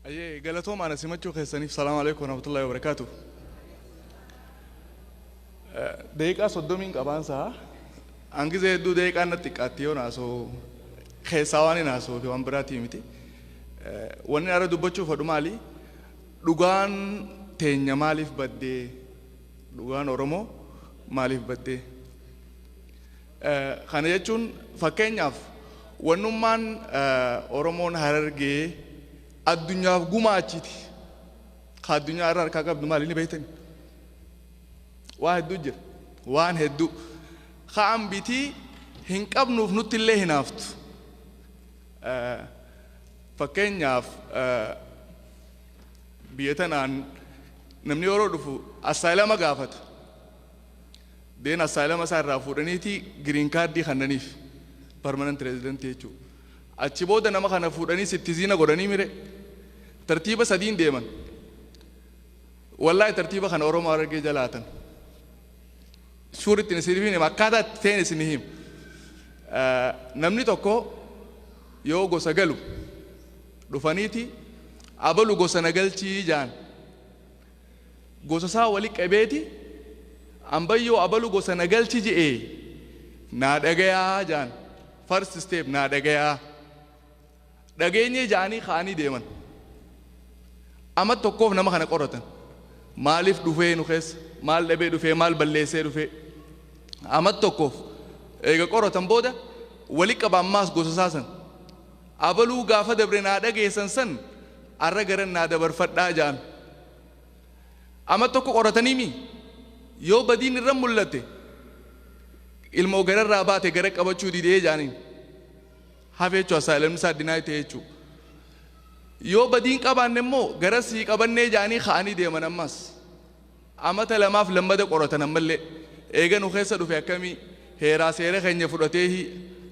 Ayyee, galatooma ana simachuu keessaniif. Salaamu alaikum warahmatullahi wabarakaatu. Daqiiqaa 30n qabaansaa hangizee hedduu daqiiqaan natti xiqqaatti yoo naasoo keessaa waan hin haasoo fi waan biraatii miti. Wanni ara dubbachuu fedhu maali? Dhugaan teenya maaliif baddee? Dhugaan Oromoo maaliif baddee? Kana jechuun, fakkeenyaaf, wannummaan Oromoon Harargee addunyaaf gumaachiti. Ka addunyaa irra harkaa qabdu maali ni beektani? Waa hedduu jira. Waan hedduu. Ka bitii hin qabnuuf nutti illee hinaaftu. Fakkeenyaaf, biyya tanaan namni yeroo dhufu asylum gaafata. Deen asylum isaa irraa fuudhaniiti green card kannaniif, permanent resident jechuudha. Achi booda nama kana fuudhanii citizen godhanii mire tartiiba sadiin deeman. Wallaahi, tartiiba kana Oromoo Harargee jalaatan. Suurittiin isin hima, akkaataa itti ta'een isin hima. Namni tokko yoo gosa galu dhufaniiti abalu gosa na galchii jaan. Gosa isaa wali qabeeti, ambayyoo abalu gosa na galchi je'ee naa dhagayaa jaan. First step, naa dhagayaa. Dhageenyee ja'anii ka'anii deeman. Amma tokkoof nama kana qoratan. Maaliif dhufee nu keessa? Maal dhabee dhufee? Maal balleessee dhufee? Amma tokkoof eega qoratan booda wali qaba ammaas gosa isaa san. Abaluu gaafa dabre naa dhageessan san arra garan naa dabarfadhaa ja'an. Amma tokko qoratanii mi? Yoo badiin irra mul'atte, ilmoo gararraa baate gara qabachuu didee jaaniin. Hafe jechuudha, asylumni isaa deny ta'e jechuudha. Yoo badiin qabaanne immoo gara sii qabannee jaanii ka'anii deeman ammas. Amata lamaaf lammada qoratan ammallee. Eega nu keessa dhufe akkamii, heeraa seera keenya fudhatee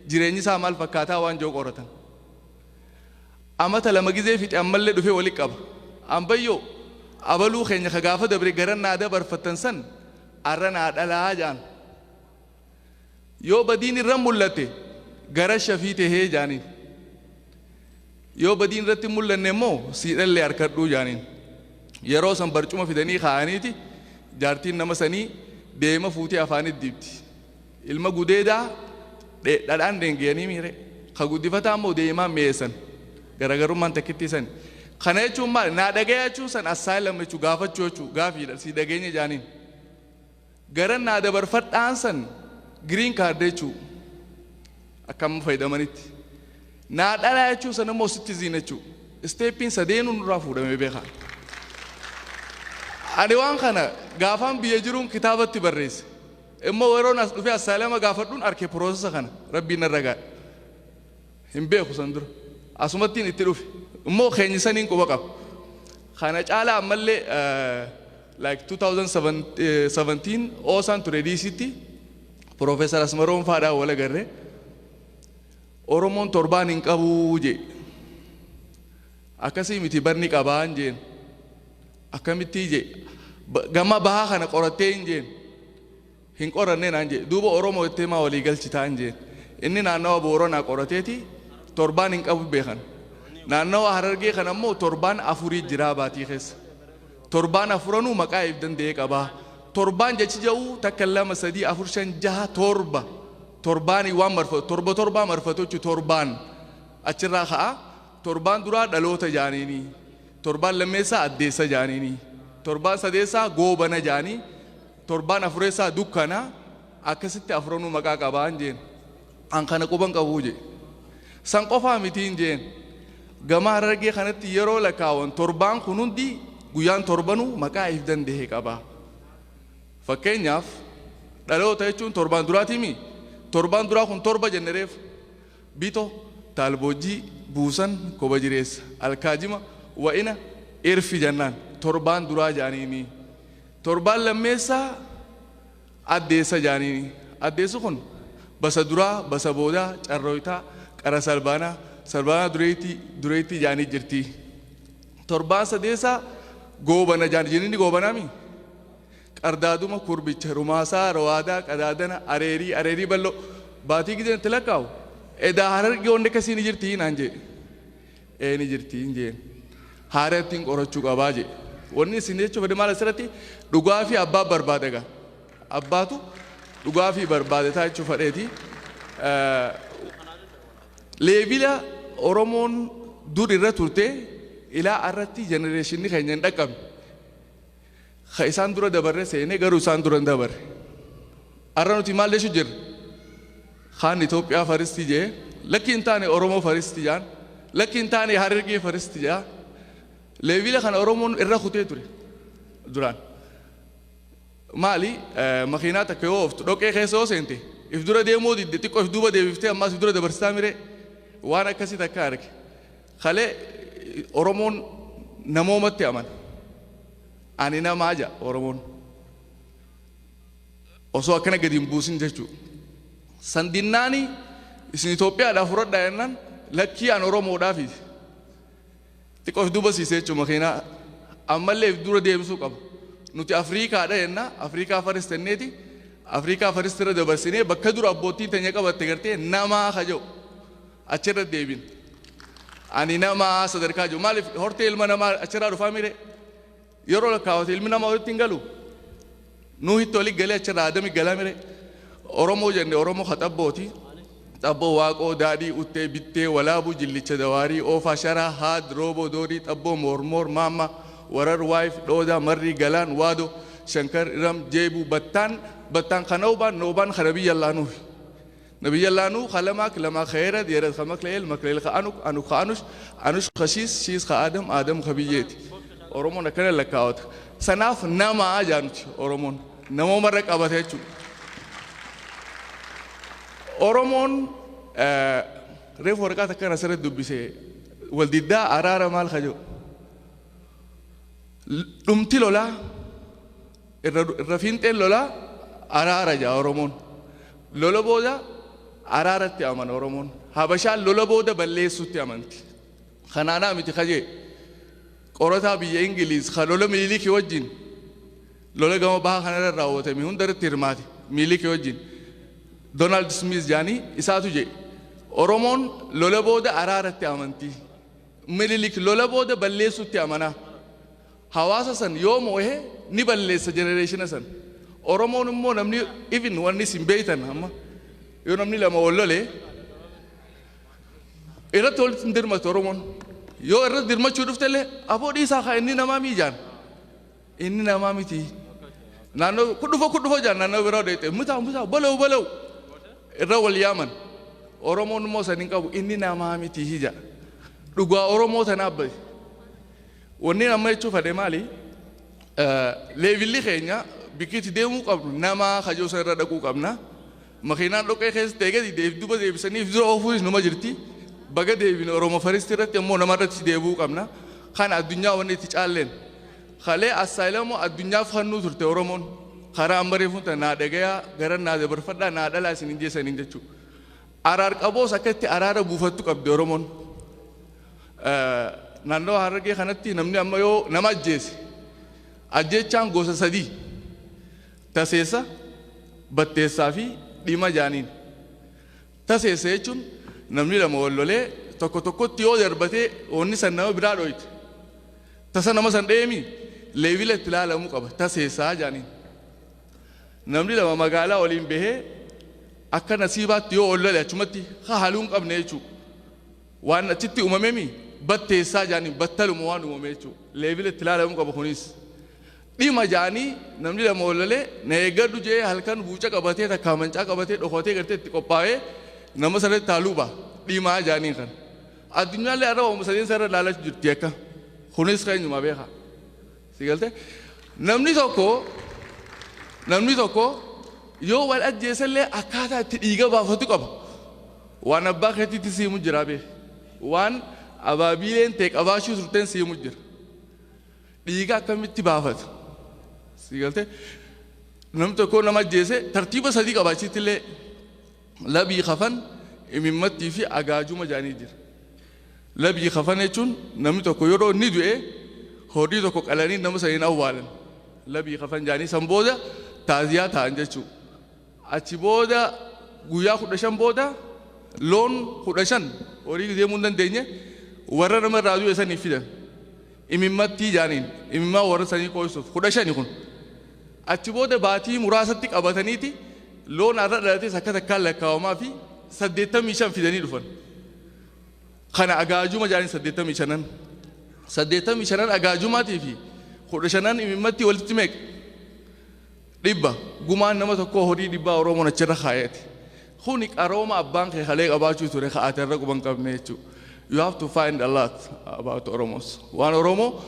jireenyi isaa maal fakkaataa waan jiru qoratan. Amata 2 gizee fixe ammallee dhufee wali qaba. Ambayyoo abaluu keenya ka gaafa dabre gara naa dabarfattan san arra naa dhalaa jaan. Yoo badiin irra mul'ate gara shafii tahee jaaniin. Yoo badiin irratti hin mul'anne immoo siidhallee harkadhuu jaaniin. Yeroo san barcuma fidanii kaa'aniiti jaartiin nama sanii deema fuutee afaanitti dibdi. Ilma gudeedaa dhadhaan dheengeyanii miire. Ka guddifataa immoo deemaan mi'eessan. Garaagarummaan takkittii sani. Kana jechuun maali? Naa dhagaya jechuun san asylum jechuu, gaafachuu jechuu, gaafiidha si dhageenya jaaniin. Gara naa dabarfadhaan san green card jechuu akka amma fayyadamanitti. Naa dhalaa jechuun san immoo citizen jechuu. Stepiin sadeenuu nurraa fuudhamee beekaa. Ani waan kana gaafaan biyya jiruun kitaabatti barreesse. Immoo yeroon as dhufee asylum gaafadhuun arke processa kana, rabbiin narra gaadhe. Hin beeku san dura. Asumattiin itti dhufe. Immoo keenyi saniin quba qaba. Kana caalaa ammallee, like 2017 oosaan ture DCtti Profeesar Asmaroon faadhaan wal agarre. Oromoon torbaan hin qabuu jee. Akkasii miti, barni qabaan jeen. Akkamittii jee. Gama bahaa kana qorattee hin jeen. Hin qorannee naan jee. Duuba Oromoo jettee maa walii galchitaa hin jeen. Inni naannawa Booranaa qorateeti torbaan hin qabu beekan. Naannawa Harargee kana immoo torbaan afurii jiraa baatii keessa. Torbaan afuranuu maqaa if danda'ee qabaa. Torbaan jechi jedhu takka, lama, sadii, afur, shan, jaha, torba. Torbaanii waan marfatu, torba torbaa marfatu jechuun torbaan achirraa ka'a. Torbaan duraa dhaloota jaaniini. Torbaan lammeessaa addeessa jaaniini. Torbaan sadeessaa goobana jaanii. Torbaan afureessaa dukkana. Akkasitti afuranuu maqaa qabaan jeen. An kana quban qabuu jee. San qofaa mitiin jeen. Gama Harargee kanatti yeroo lakkaawwan torbaan kun hundi guyyaan torbanuu maqaa if danda'e qaba. Fakkeenyaaf, dhaloota jechuun torbaan duraatiimi. Torbaan duraa kun torba jenne reef. Bito, taalboojjii, buusan, koba jireessa, alkaajima, wa'ina, irfi jennaan. Torbaan duraa jaaniini. Torbaan lammeessaa addeessa jaaniini. Addeessi kun basa duraa, basa boodaa, carrooytaa, qara salbaanaa, salbaanaa dureettii, dureettii jaanii jirti. Torbaan sadeessaa goobana jaani. Jininni goobanaami. Qardaaduma, kurbicha, rumaasaa, rawaadaa, qadaadana, areerii, areerii bal'oo. Baatii gizeen itti lakkaa'u. Edaa Harargee wanni akkasii ni jirti naan jee. Ee, ni jirti hin jeen. Haarattiin qorachuu qabaa jedhe. Wanni isin jechuun fedhe maal asirratti dhugaa fi abbaa barbaada gaa. Abbaatu dhugaa fi barbaade taa jechuu fedheeti. Level Oromoon dur irra turte ilaa irratti generationni keenya hin dhaqqabne. Ka isaan dura dabarre seenee garuu isaan dura hin dabarre. Har'a nuti maal jechuu jirra? Kaan Itoophiyaa first jee, lakki hin taane Oromoo first jaan, lakki hin taane Harargee first jaa. Level kana Oromoon irra kutee ture duraan. Maali makiinaa takka yoo ooftu dhoqqee keessa yoo seente if dura deemuu didde xiqqoo if duuba deebiftee ammaas if dura dabarsitaa miree waan akkasii takka arge. Kalee Oromoon namoomatti amana. Ani namaa ja'a Oromoon. Osoo akkana gadi hin buusin jechuudha. Sandinnaani isin Itoophiyaadhaaf fudhadhaa jennaan lakkii an Oromoodhaafi. Xiqqoo if duuba siisee jechuudha makiinaa ammallee if dura deebisuu qaba. Nuti Afriikaadha jenna Afrikaa first jenneeti Afrikaa first irra dabarsinee bakka dura abbootiin teenya qabatte gartee namaa ka jedhu achirra deebin. Ani namaa sadarkaa jiru maaliif hortee ilma namaa achirraa dhufaa mire yeroo lakkaawwate ilmi namaa walitti hin galu. Nuuhitti walitti galee achirraa Adami galaa mire Oromoo jenne Oromoo haxabbooti. Xabboo Waaqoo Daadhii Uttee Bittee Walaabuu Jillicha Dawaarii Oofaa Sharaa Haad Rooboo Doorii Xabboo Moormoor Maamma Warar Waayif Dhoodaa Marrii Galaan Waado Shankar Iram Jeebuu Battaan Battaan Kanaubaan Noobaan kana biyya laanuufi. Nabiyya laanuu khalamak lama khayra yered khamakleel makleel kha anuk anuk kha anush anush khashiis shiis kha adam adam khabiyyeeti. Oromoon akkana lakkaawata. Sanaaf nama jaanuti Oromoon namoomarra qabate jechuudha. Oromoon reefu waraqaa takka asirratti dubbise waldiddaa araara maal ka jedhu. Dhumti lolaa irra fiinxeen lolaa araara jaa Oromoon. Lola booda araaratti amana Oromoon. Habashaan lola booda balleessutti amanti. Kanaanaa miti kajee qorataa biyya Ingiliiz ka lola Minilikii wajjin lola gama baha kanarra raawwatame hundarratti hirmaate Minilikii wajjin. Donald Smith jaanii isaatu jedhe Oromoon lola booda araaratti amanti. Minilik lola booda balleessutti amanaa. Hawaasa san yoo moo'e ni balleessa generationa san. Oromoon immoo namni even wanni isin beeytan amma yoo namni lama wal lole irratti walitti hin dirmatu Oromoon. Yoo irratti dirmachuu dhuftellee aboo dhiisaa kaa inni namaa miijaan. Inni namaa miti. Naannoo kudhufo kudhufo jaan naannoo biraa deete mutaa mutaa balaw balaw irra wal yaaman. Oromoon immoo san hin qabu inni namaa miti hija. Dhugaa Oromoo tanaaf bahe. Wanni amma jechuu fedhe maali? Levelli keenya bikkiitti deemuu qabnu namaa kajoo san irra dhaquu qabna. Makiinaan dhoqqee keessa ta'e gadi duuba deebisanii if dura oofuunis numa jirti. Baga deebine Oromoo first irratti immoo nama irratti deebi'uu qabna. Kana addunyaa wanni itti caalleen. Kalee asylum addunyaaf hannuu turte Oromoon. Karaa amma reefuun tana naa dhagayaa gara naa dabarfadhaa naa dhalaa isin hin jeessaniin jechuudha. Araar qaboos akka itti araara buufattu qabdi Oromoon. Naannoo Harargee kanatti namni amma yoo nama ajjeese ajjeechaan gosa sadii taseessa, batteessaa fi dhima jaaniin. Taseessa jechuun namni lama wal lolee tokko tokkotti yoo darbatee wanni san nama biraa dhoyite. Tasa nama san dheemi level itti ilaalamuu qaba taseessaa jaaniin. Namni lama magaalaa waliin bahee akka nasiibaatti yoo ol lole achumatti haaluu hin qabne jechuudha. Waan achitti uumamemi batteessaa jaaniin battaluma waan uumame jechuudha. Level itti ilaalamuu qaba kunis. Dhima jaanii namni lama ol lolee na eeggadhu jee halkan buuca qabatee takka mancaa qabatee dhokatee gartee itti qophaa'ee nama sanatti haaluu ba'a. Dhimaa jaaniin kan. Addunyaallee har'a waamuma sadeen sarara ilaalaa jirti akka. Kunis keenyuma beekaa. Si galtee? Namni tokko yoo wal ajjeesallee akkaataa itti dhiiga baafatu qaba. Waan abbaa keetiitti siimu jira beek. Waan abaabiileen ta'e qabaachuu turteen siimu jira. Dhiiga akkamitti baafata? Si galtee? Namni tokko nama ajjeese tartiiba sadii qaba achitti illee labii kafan imimmattii fi agaajuma jaanii jira. Labii kafan jechuun namni tokko yeroo inni du'e horii tokko qalanii nama saniin awwaalan. Labii kafan jaanii san booda taaziyaa ta'an jechuudha. Achi booda guyyaa 15 booda loon 15 horii deemuu hin dandeenye warra nama irraa du'e saniif fidan. Imimmattii jaaniin imimmaa warra sanii qooysuuf 15 kun. Achi booda baatii muraasatti qabataniiti loon har'a dhalates akka takkaan lakkaawamaa fi 85 fidanii dhufan. Kana agaajuma jaaniin 85. 85 agaajumaatii fi 15 imimmattii walitti meeqa? 100. Gumaan nama tokkoo horii 100 Oromoon achirra kaayate. Kuni qarooma abbaan kee kalee qabaachuu ture ka'ate irra quban qabne jechuudha. You have to find a lot about Oromos. Waan Oromoo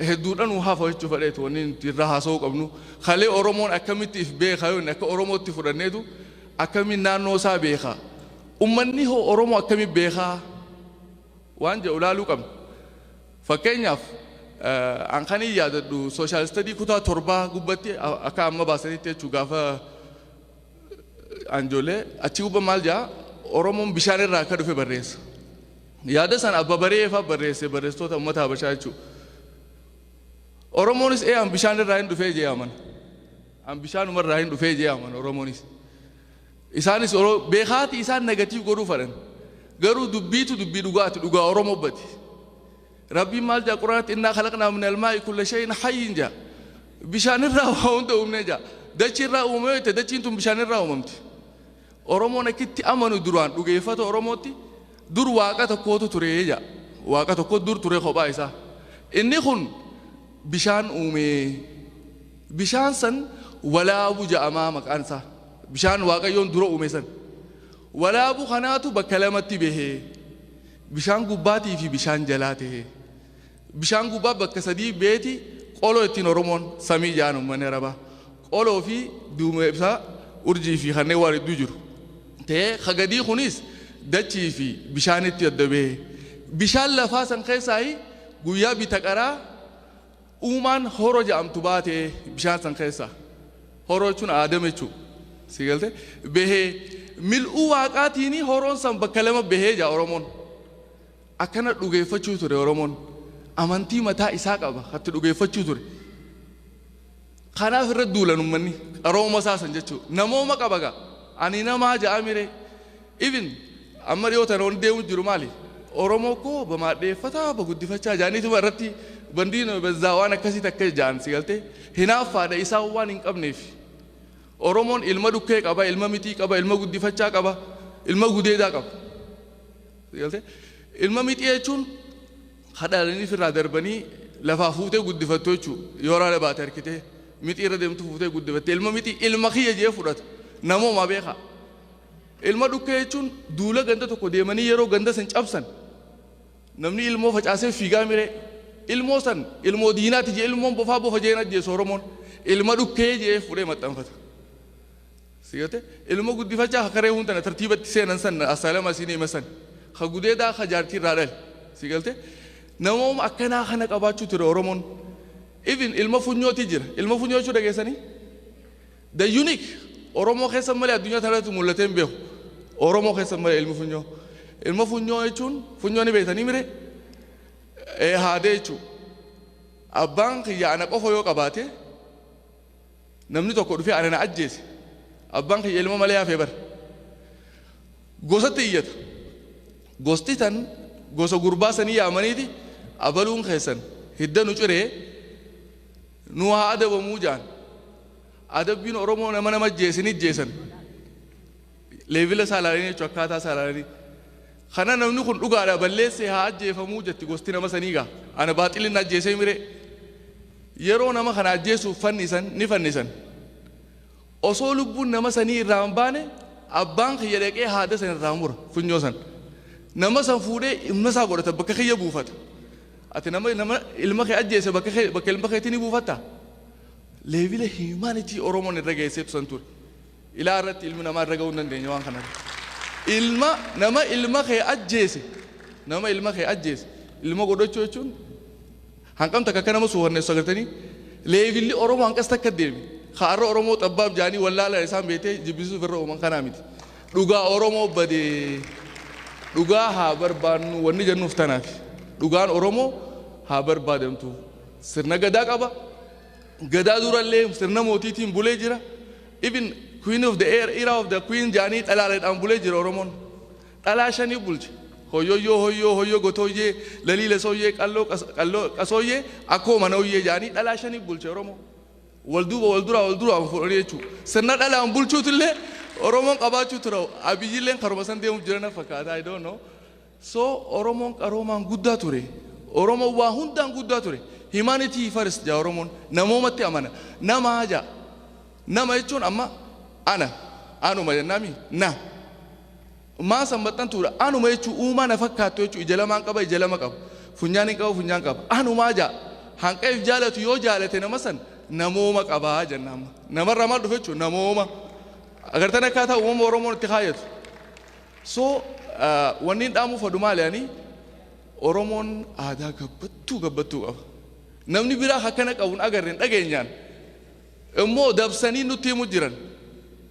hedduudhaan nu hafa jechuu fedheetu wanni nuti irra haasa'uu qabnu. Kalee Oromoon akkamitti if beeka yoo inni akka Oromootti fudhanneetu akkamiin naannoo isaa beeka. Uummanni hoo Oromoo akkamiin beekaa waan jedhu ilaaluu qabna. Fakkeenyaaf an kan hin yaadadhu social study kutaa 7 gubbatti akka amma baasanitti jechuu gaafa anjoolee achi gubba maal jaa Oromoon bishaan irraa akka dhufe barreessa. Yaada san abba bareefaa barreesse barreessitoota uummata Habashaa jechuudha. Oromoonis ee an bishaan irraa hin dhufee jee amana. An bishaanuma irraa hin dhufee jee amana Oromoonis. Isaanis beekaati isaan negative godhuu fedhan. Garuu dubbiitu dubbii dhugaati dhugaa Oromoo bati. Rabbiin maal jaa Quraanatti innaa khalaqnaa min almaa'i kulla shay'in hayyin jaa. Bishaan irraa waa hunda uumnee jaa. Dachii irraa uumamee jette dachiin tun bishaan irraa uumamti. Oromoon akkitti amanu duraan dhugeeffata Oromootti dur waaqa tokkootu ture jaa. Waaqa tokko dur ture kophaa isaa. Inni kun bishaan uumee bishaan san walaabu ja'amaa maqaan isaa. Bishaan Waaqayyoon dura uume san. Walaabu kanaatu bakka lamatti bahee bishaan gubbaatii fi bishaan jalaa ta'e. Bishaan gubbaa bakka sadii beeti qoloo ittiin Oromoon samii ja'an uummanni Arabaa. Qoloo fi duumessa urjii fi kanneen waan hedduu jiru. Ta'ee kagadii kunis dachii fi bishaanitti adda bahee. Bishaan lafaa san keessaa guyyaa bita qaraa uumaan horo jedhamtu baatee bishaan san keessaa. Horoo jechuun aadam jechuudha. Si galte bahee mil'uu waaqaatiin horoon san bakka lama bahee jaa Oromoon. Akkana dhugeeffachuu ture Oromoon. Amantii mataa isaa qaba hatti dhugeeffachuu ture. Kanaaf irra duulan uummanni qarooma isaa san jechuudha. Namooma qaba gaa. Ani namaa ja'a mire. Even amma dhiyoo tana wanti deemu jiru maali? Oromoo koo bamaadheeffataa baguddifachaa jaaniituma irratti bandiin bezzaa waan akkasii takka ja'an si galte hinaaffaadha isaan waan hin qabneef. Oromoon ilma dhukkee qaba, ilma mixii qaba, ilma guddifachaa qaba, ilma gudeedaa qaba. Si galte ilma mixii jechuun hadhaalanii ofirraa darbanii lafaa fuutee guddifattu jechuudha. Yoo raala baate harkitee mixii irra deemtu fuutee guddifatte ilma mixii ilma kiyya jee fudhata. Namooma beekaa. Ilma dhukkee jechuun duula ganda tokko deemanii yeroo ganda san cabsan namni ilmoo facaasee fiigaa miree ilmoo san ilmoo diinaati jee ilmoon bofaa bofa jeen ajjeesu Oromoon ilma dhukkee jee fuudhee maxxanfata. Sigate ilma guddifachaa hakaree hundana tartiibatti seenan san asaalama isin hima san ka gudeedaa ka jaartii irraa dhale sigalte namooma akkanaa kana qabaachuu ture Oromoon. Even ilma funyooti jira ilma funyoo jechuu dhageessanii the unique Oromoo keessa malee addunyaa tanarratti mul'atee hin beeku. Oromoo keessa malee ilmi funyoo. Ilma funyoo jechuun funyoo ni beektanii mire haadee jechuudha. Abbaan kiyya ana qofa yoo qabaate namni tokko dhufee ana na ajjeese. Abbaan kiyya ilma malee hafee bara. Gosatti iyyata. Gosti tan gosa gurbaa sanii yaamaniiti abaluun keessan hidda nu ciree nu haa adabamuu jaan. Adabbiin Oromoo nama nama ajjeese ni ajjeesan. Level isaa ilaalanii jechuudha akkaataa isaa ilaalanii. Kana namni kun dhugaadha balleessee haa ajjeefamuu jetti gosti nama sanii gaa. Ana baaxilin ajjeesee mire. Yeroo nama kana ajjeesuuf fannisan ni fannisan. Osoo lubbuun nama sanii irraa hin baane abbaan kiyya dhaqee haada san irraa mura funyoo san. Nama san fuudhee ilma isaa godhata bakka kiyya buufata. Ati nama nama ilma kee ajjeese bakka kee bakka ilma keetii ni buufatta. Level humanity Oromoon irra geesseetu san ture. Ilaa irratti ilmi namaa irra ga'uu hin dandeenye waan kana. Ilma nama ilma kee ajjeese nama ilma kee ajjeese ilma godhachuu jechuun hanqam takka akka nama suufanneessu agartanii levelli Oromoo hanqas takka deeme. Kaarra Oromoo xabbaab jaanii wallaala isaan beetee jibbisuuf irra uuman kanaa miti. Dhugaa Oromoo badee dhugaa haa barbaannu wanni jennuuf tanaaf. Dhugaan Oromoo haa barbaadamtu. Sirna gadaa qaba. Gadaa durallee sirna mootiitiin bulee jira. Even queen of the air, era of the queen jaanii dhalaaleedhaan bulee jira Oromoon. Dhalaa shanii bulche. Hoyyoyyoo hoyyoo hoyyoo gotooyyee laliila sooyyee qalloo qalloo qasooyyee akkoo manooyyee jaanii dhalaa shaniif bulche Oromoo. Wal duuba wal duraa wal duraa fuudhanii jechuudha. Sirna dhalaan bulchuutillee Oromoon qabaachuu tura. Abiyyilleen karuma san deemuuf jiran fakkaata. I don't know. So Oromoon qaroomaan guddaa ture. Oromoon waa hundaan guddaa ture. Humanity first jaa Oromoon. Namoomatti amana. Namaa jaa. Nama jechuun amma ana. Anuma jennaami na. Maa san maxxantuudha. Anuma jechuun uumaa na fakkaattu jechuun ija lamaan qaba, ija lama qaba. Funyaan hin qabu, funyaan qaba. Anumaa jaa. Hanqeef jaalatu yoo jaalate nama san namooma qabaa jenna amma. Namarraa maal dhufe jechuun namooma. Agartan akkaataa uumama Oromoon itti kaayatu. So wanni hin dhaamuuf fadhu maali ani Oromoon aadaa gabbattuu gabbattuu qaba. Namni biraa akkana qabuun agarreen dhageenyaan. Immoo dabsanii nutti himu jiran.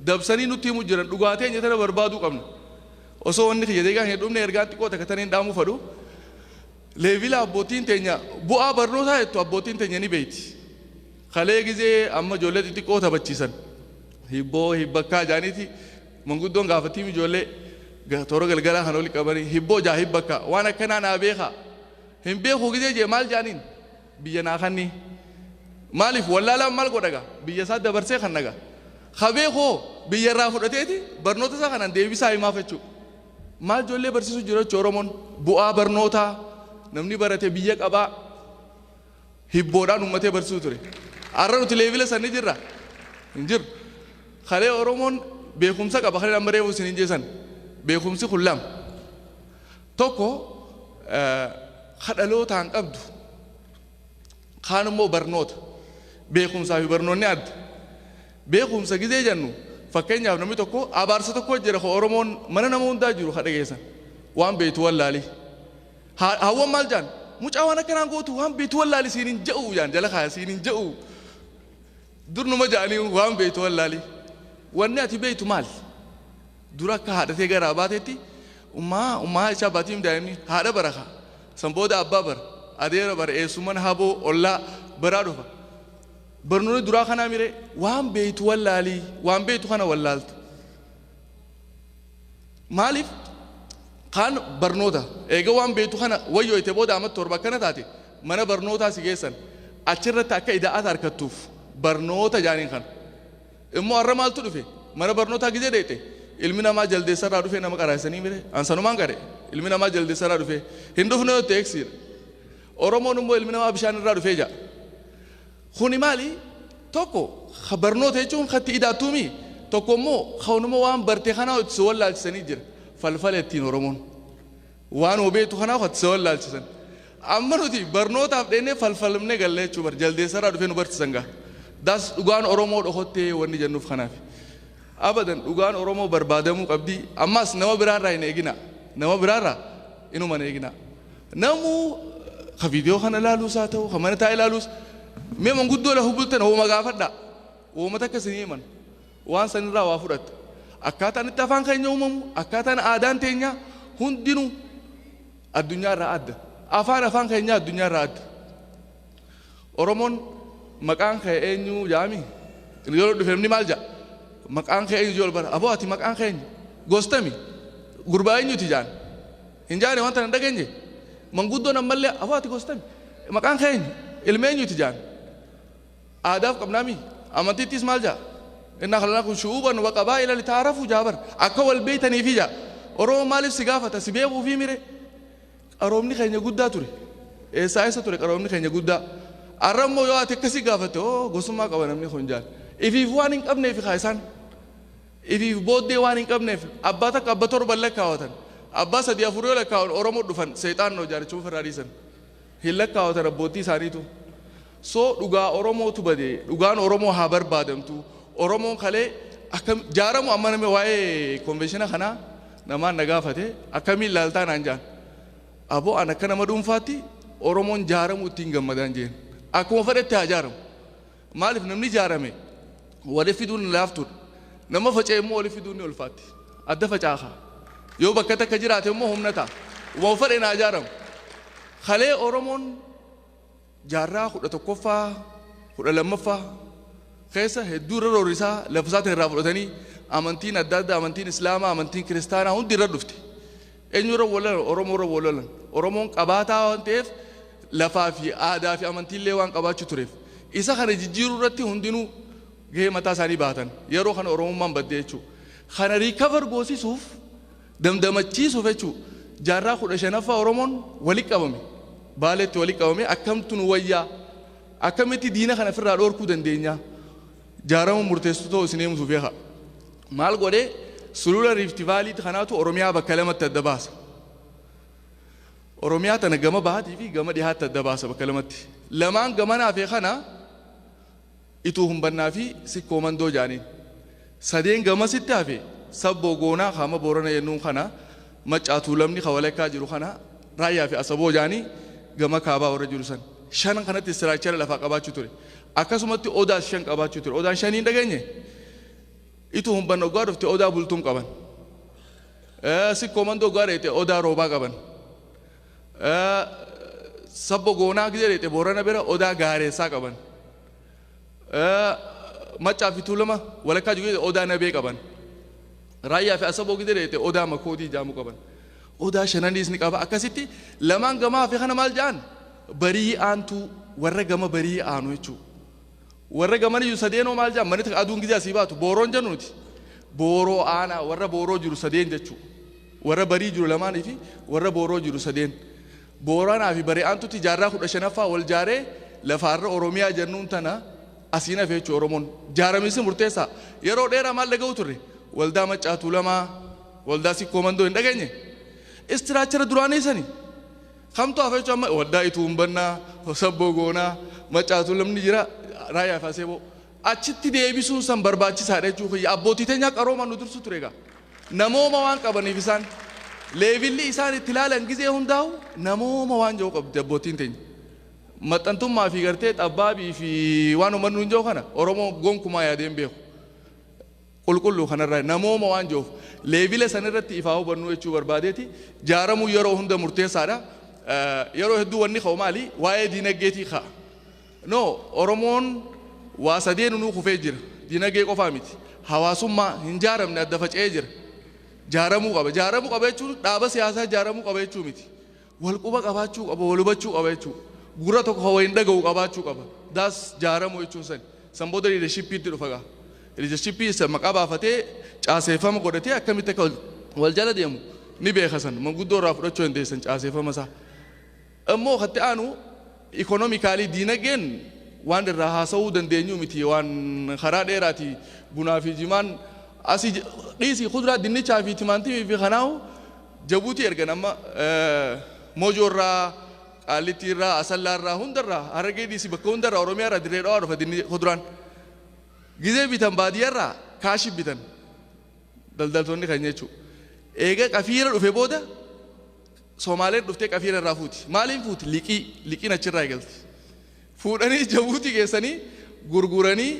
Dabsanii nutti himu jiran dhugaatii eenyu tana barbaaduu qabna. Osoo wanni kiyya deegaa hin dhumne ergaan xiqqoo takka taniin dhaamuu fadhu. Leevila abbootiin teenya bu'aa barnootaa jettu abbootiin teenya ni beeyti. Kalee gizee amma ijoollee xixiqqoo taphachiisan. Hibboo hibbakkaa jaaniiti manguddoon gaafatiin ijoollee toora galgalaa kan oli qabanii hibboo jaa hibbakkaa waan akkanaa naa beekaa. Hin beeku gizee jee maal jaaniin biyya naa kanni. Maaliif wallaalaan maal godha gaa biyya isaa dabarsee kan nagaa. Ka beekoo biyya irraa fudhateeti barnoota isaa kanaan deebisaa himaaf jechuudha. Maal ijoollee barsiisuu jiru jechuudha Oromoon bu'aa barnootaa namni barate biyya qabaa hibboodhaan uummatee barsiisuu ture. Har'a nuti leevila san ni jirra? Hin jiru. Kalee Oromoon beekumsa qaba kan amma reefu isin hin jeesan. Beekumsi kun lama. Tokko kadhalootaan qabdu. Kaan immoo barnoota. Beekumsaa fi barnoonni adda. Beekumsa gizee jennu fakkeenyaaf namni tokko abaarsa tokko jira ko Oromoon mana nama hundaa jiru ka dhageessan. Waan beektu wallaalii. Hawwan maal jaan? Mucaa waan akkanaan gootu waan beektu wallaali siin hin je'u jaan jala kaaya siin hin je'u. Dur numa ja'anii waan beektu wallaalii. Wanni ati beektu maali? Dura akka haadhatee garaa baatetti ummaa ummaa isaa baatiin daa'imni haadha bara kaa. San booda abbaa bara. Adeera bara eessumman haboo ollaa baraa dhufa. Barnoonni duraa kanaa miree waan beektu wallaalii waan beektu kana wallaalta. Maaliif kaan barnoota eega waan beektu kana wayyoo itti booda amma 7 akkana taate mana barnootaa si geessan achirratti akka ida'aata harkattuuf barnoota jaaniin kana. Immoo har'a maaltu dhufe mana barnootaa gizee dheete ilmi namaa jaldeessarraa dhufe nama qaraasanii mire ansanumaan qare ilmi namaa jaldeessarraa dhufe hin dhufne yoo ta'e eegsiidha. Oromoon immoo ilmi namaa bishaan irraa dhufee ja'a. Kuni maali? Tokko barnoota jechuun katti idaattuumi. Tokko immoo kanuma waan barte kanaa itti si wallaalchisanii jira. Falfala ittiin Oromoon. Waan beektu kanaa itti si wallaalchisan. Amma nuti barnootaaf dheennee falfalamnee galle jechuu bar jaldeessarraa dhufee nu barsiisan gaa. Das dhugaan Oromoo dhokottee wanni jennuuf kanaaf. Abadan dhugaan Oromoo barbaadamuu qabdi. Ammas nama biraarraa hin eegina. Nama biraarraa inuma hin eegina. Namuu ka viidiyoo kana ilaaluus haa ta'u, ka mana taa'ee ilaaluus mee manguddoo lafa bultan hooma gaafadha. Hooma takka isin himan. Waan sanirraa waa fudhatta. Akkaataan itti afaan keenya uumamu, akkaataan aadaan teenya hundinuu addunyaarraa adda. Afaan afaan keenya addunyaarraa adda. Oromoon maqaan kee eenyu jaami? Yeroo dhufe namni maal ja'a? Maqaan kee eenyu jool bara? Aboo ati maqaan kee eenyu? Gostami? Gurbaa eenyuti jaan? Hin jaane wanta hin dhageenye? Manguddoon ammallee aboo ati gostami? Maqaan kee eenyu? Ilma eenyuti jaan? Aadaaf qabnaami? Amantiittis maal ja'a? Innaa khalaqnakum shu'uuban wa qabaa'ila litaarafu jaa bar. Akka wal beeytaniifi jaa. Oromoon maaliif si gaafata? Si beekuufii mire? Qaroomni keenya guddaa ture. Eessaa eessa ture qaroomni keenya guddaa? Har'a immoo yoo ati akkasii gaafatte oo gosummaa qaba namni kun jaan. Ifiif waan hin qabneef kaa isaan. Ifiif booddee waan hin qabneef abbaa takka abba 7 lakkaawatan. Abbaa 3 4 yoo lakkaawan Oromoo dhufan seexaan noo jaarichuu ofirraa dhiisan. Hin lakkaawatan abbootii isaaniitu. So dhugaa Oromootu bade dhugaan Oromoo haa barbaadamtu. Oromoon kalee akkam jaaramu amma namni waa'ee konveenshina kanaa namaan na gaafate akkamiin laaltaa naan jaan. Aboo an akka nama dhuunfaatti Oromoon jaaramu ittiin gammadaan jeen. Akkuma fedhetti haa jaaramu. Maaliif namni jaarame wali fiduun laaftuudha. Nama faca'e immoo wali fiduun ni ulfaatti. Adda facaafa. Yoo bakka takka jiraate immoo humna ta'a. Waan fedhe naa jaaramu. Kalee Oromoon jaarraa 11ffaa 12ffaa keessa hedduu irra roorrisaa lafa isaatiin irraa fudhatanii amantiin adda addaa amantiin Islaamaa amantiin Kiristaanaa hundi irra dhufte. Eenyurra wal lolan? Oromoorra wal lolan. Oromoon qabaataa waan ta'eef, lafaa fi aadaa fi amantiillee waan qabaachuu tureef, isa kana jijjiiruu irratti hundinuu gahee mataa isaanii baatan. Yeroo kana Oromummaan badde jechuudha. Kana recover goosisuuf, damdamachiisuuf jechuudha, jaarraa 15ffaa Oromoon walitti qabame. Baaleetti walitti qabame. Akkamtu nu wayyaa, akkamitti diina kana ofirraa dhoorkuu dandeenya? Jaarama murteessituu ta'uu isin himuuf beeka. Maal godhee? Sulula Rift Valleyti kanaatu Oromiyaa bakka lamatti adda baasa. Oromiyaa tana gama bahaatii fi gama dhihaatti adda baasa bakka lamatti. Lamaan gamanaa fi kana Ituu Humbannaa fi Sikkoo Mandoo jaaniin. Sadeen gamasitti hafe, Sabboo Goonaa kaama Boorana jennuun kana, Maccaa Tuulamni ka walakkaa jiru kana, Raayyaa fi Asaboo jaanii gama kaabaa warra jiru san. Shan kanatti structure lafaa qabaachuu ture. Akkasumatti odaas shan qabaachuu ture. Odaan shanii hin dhageenye? Ituu Humbanna oggaa dhufte Odaa Bultuun qaban. Sikkoo Mandoo oggaa dheete Odaa Roobaa qaban. Sabbo Goonaa gizee dheete Boorana bira Odaa Gaareessaa qaban. Maccaa fi Tuulama walakkaa jiru Odaa Nabee qaban. Raayyaa fi Asaboo gizee dheete Odaa Makoodii jaamu qaban. Odaa shananiis ni qaba. Akkasitti lamaan gamaa fi kana maal jedhan? Barii aantuu, warra gama barii aanu jechuudha. Warra gamaniyyuu sadeenoo maal jedhan? Manni aduun gizee asii baatu booroon jennu nuti. Booroo aanaa, warra booroo jiru sadeen jechuudha. Warra barii jiru lamaanii fi warra booroo jiru sadeen. Booranaa fi barii aantutti jaarraa 15ffaa wal jaaree lafaarra Oromiyaa jennuun tana asiin hafe jechuudha Oromoon. Jaaramisi murteessaa. Yeroo dheeraa maal dhaga'u turre? Waldaa Maccaa Tuulamaa, Waldaa Sikkoo Mandoo hin dhageenye? Structure duraanii sani. Kamtu hafe jechuudha amma? Waldaa Ituu Humbannaa, Sabboo Goonaa, Maccaa Tuulamni jira, Raayyaa fi Aseeboo. Achitti deebisuun san barbaachisaadha jechuudha. Abbootii teenyaa qaroomaan nu dursu ture egaa. Namooma waan qabaniif isaan. Levelli isaan itti ilaalan gizee hundaa'u namooma waan jiru qabdi abbootiin teenya. Maxxantummaa fi gartee xabbaabii fi waan uummanni hin jiru kana Oromoo gonkumaa yaadee hin beeku. Qulqulluu kanarraa namooma waan jiruuf level sanirratti ifaa hubannuu jechuu barbaadeeti. Jaaramuu yeroo hunda murteessaadha. Yeroo hedduu wanni ka'u maali? Waa'ee diinagdeetii ka'a. No, Oromoon waa sadeen nuu kufee jira. Diinagdee qofaa miti. Hawaasummaa hin jaaramne, adda faca'ee jira. Jaaramuu qaba. Jaaramuu qaba jechuun dhaaba siyaasaa jaaramuu qaba jechuu miti. Wal quba qabaachuu qaba, wal hubachuu qaba jechuudha. Gurra tokko kan waliin dhaga'u qabaachuu qaba. Daas jaaramuu jechuun sani. San booda leadershipiitti dhufa gaa. Leadershipii isa maqaa baafatee caaseeffama godhatee akkamitti akka wal jala deemu ni beeka san. Manguddoo irraa fudhachuu dandeessan caaseeffama isaa. Immoo katti aanu economically, diinagdeen waan irraa haasa'uu dandeenyu miti, waan karaa dheeraati. Bunaa fi jimaan asii dhiisii, kuduraa dinnichaa fi timaantimii fi kanaahu Jabuutii ergan. Amma Mojoo irraa, Qaallittii irraa, Asallaa irraa, hundarraa, Harargee dhiisii bakka hundarraa, Oromiyaa irraa, Dirree Dhawaa dhufa dinni kuduraan. Gizee bitan baadiyyaa irraa kaashii bitan daldaltoonni kan jechuudha. Eega qafiira dhufe booda Somaaleen dhuftee qafiira irraa fuuti. Maaliin fuuti? Liqii. Liqiin achirraa eegalti. Fuudhanii Jabuutii geessanii gurguranii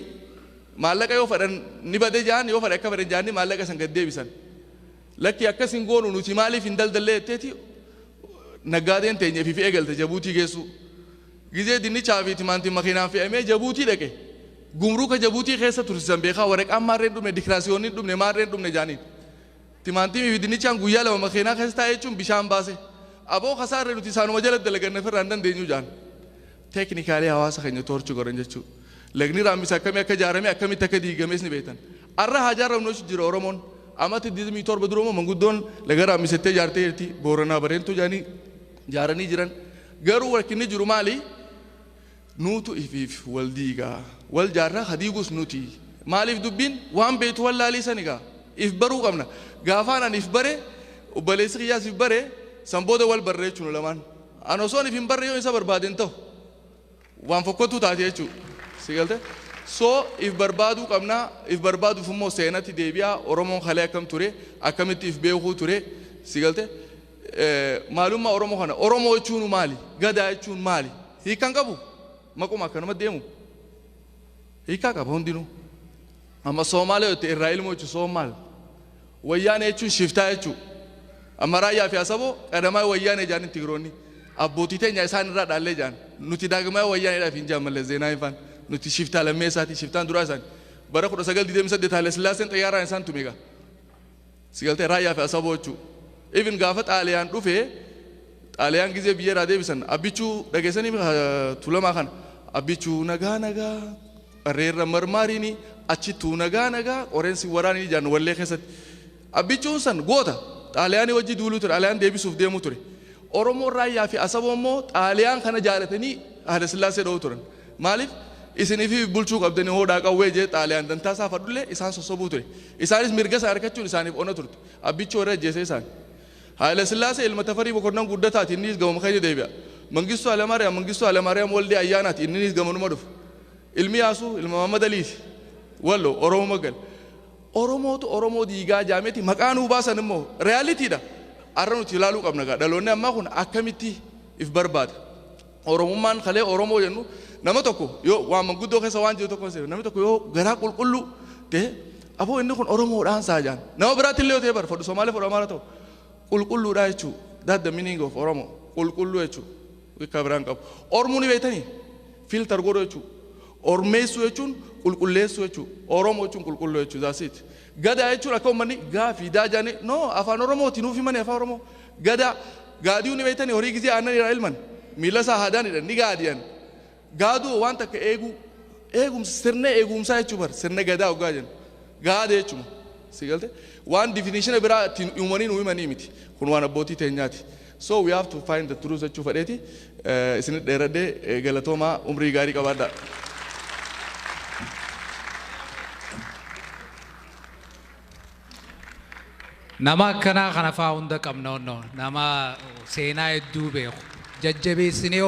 maallaqa yoo fedhan ni bade jaan, yoo fedhan akka fedhan jaanii maallaqa san gad deebisan. Lakki, akkas hin goonu nuti, maaliif hin daldallee jetteeti naggaadeen teenya ifiif eegalte Jabuutii geessuu. Gizee dinnichaa fi timaantiin makiinaan fe'amee Jabuutii dhaqe. Gumruuka Jabuutii keessa tursiisan beekaa, waraqaan maarreen dhumne, dikiraasiyoonni dhumne, maarreen dhumne jaaniin. Timaantimii fi dinnichaan guyyaa 2 makiinaa keessa taa'ee jechuun bishaan baase. Aboo, kasaarree nuti isaanuma jala dalaganne, ofirraa hin dandeenyu jaan. Technically hawaasa keenya torture godhan jechuudha. Lagni Raammisa akkamii akka ijaarame, akkamitti akka diigames ni beektan. Arra haa ijaaramnu jechuun jira Oromoon. Amata 27 duruma manguddoon laga Raammisettee ijaartee jirti. Booranaa Bareentuu jedhanii ijaaranii jiran. Garuu rakkinni jiru maali? Nuutu ifiif wal diigaa. Wal jaarraa ka diigus nuti. Maaliif? Dubbiin waan beektu wallaalii sani gaa. If baruu qabna. Gaafaan ani if bare, obboleessi kiyyaas if bare, san booda wal barre jechuun lamaan. Ani osoon if hin barre yoo isa barbaade hin ta'u. Waan fokkottuu taate jechuudha. Si galte? So if barbaaduu qabna. If barbaaduuf immoo seenatti deebi'a. Oromoon kalee akkam ture? Akkamitti if beekuu ture? Si galte? Maalummaa Oromoo kana, Oromoo jechuun maali? Gadaa jechuun maali? Hiikkaan qabu? Maquma akkanuma deemu. Hiikkaa qaba hundinuu. Amma Soomaalee yoo ta'e irraa ilmoo jechuun Soomaal. Wayyaanee jechuun shiftaa jechuudha. Amma Raayyaa fi Asaboo qadamaa Wayyaanee jedhanii Tigiroonni. Abbootii teenya isaan irraa dhaallee jedhan. Nuti daagmaa Wayyaaneedhaaf hin jedhan malee Zeenaa hin faan. Nuti shiftaa lammeessaati. Shiftaan duraa isaani. Bara 1928 Haile Sillaaseen xayyaaraan isaan tume egaa. Si galtee? Raayyaa fi Asaboo jechuudha. Even gaafa Xaaliyaan dhufee, Xaaliyaan gizee biyya irraa deebisan, Abbichuu dhageessanii, Tulamaa kana, Abbichuu nagaa nagaa qarreerra marmaariini achittuu nagaa nagaa qoreensi waraanii jaan wallee keessatti. Abbichuun san goota Xaaliyaanii wajji duuluu ture, Xaaliyaan deebisuuf deemuu ture. Oromoon Raayyaa fi Asaboo immoo Xaaliyaan kana jaalatanii Haayila Sillaasee dha'uu turan. Maaliif? Isiniif bulchuu qabdanii hoodhaa qawwee jee Xaaliyaan dantaa isaa fadhullee isaan sossobuu ture. Isaanis mirga isaa argachuun isaaniif ona turte. Abbichuu warra ajjeesee isaan. Haayila Sillaasee ilma Tafarii Bokonnan Guddataati, innis gamuma keenya deebi'a. Mangistuu Hayilamaariyaam, Mangistuu Hayilamaariyaam Waldee Ayyaanaati, innis gamanuma dhufa. Ilmi Yaasuu ilma Mahammad Aliiti. Wallo Oromoo magal. Oromootu Oromoo diigaa jaameeti maqaa nuu baasan immoo realitydha. Har'a nuti ilaaluu qabna gaa, dhaloonni ammaa kun akkamitti if barbaada. Oromummaan kalee Oromoo jennu, nama tokko yoo waan manguddoo keessa waan jiru tokko, namni tokko yoo garaa qulqulluu ta'e, aboo inni kun Oromoodhaan saa jaan. Nama biraatti illee yoo ta'e, bar fodhu Somaalee, fodhu Amaara ta'u, qulqulluudha jechuu. That the meaning of Oromo, qulqulluu jechuu, bakka biraan qabu. Ormuu ni beektanii, filter godhu jechuu. Ormeessuu jechuun qulqulleessuu jechuu. Oromoo jechuun qulqulluu jechuu, that's it. Gadaa jechuun akka uummanni gaafii daa jaanii no afaan Oromooti nuuf himanii afaan Oromoo. Gadaa gaadiyuu ni beektanii, horii gizee aannan irraa ilman miila isaa haadaanidha ni gaadiyan. Gaaduu waan takka eeguu, eegumsa, sirna eegumsaa jechuu bar, sirna gadaa hoggaa jennu. Gaada jechuuma. Si galte, waan definition biraa ittiin uumanii nu himanii miti. Kun waan abbootii teenyaati. So we have to find the truth jechuu fedheeti. Isinit dheeradhee, galatoomaa, umrii gaarii qabaadhaa. Nama akkanaa kana faa hunda qabna onnoo, nama seenaa hedduu beeku jajjabeessinee.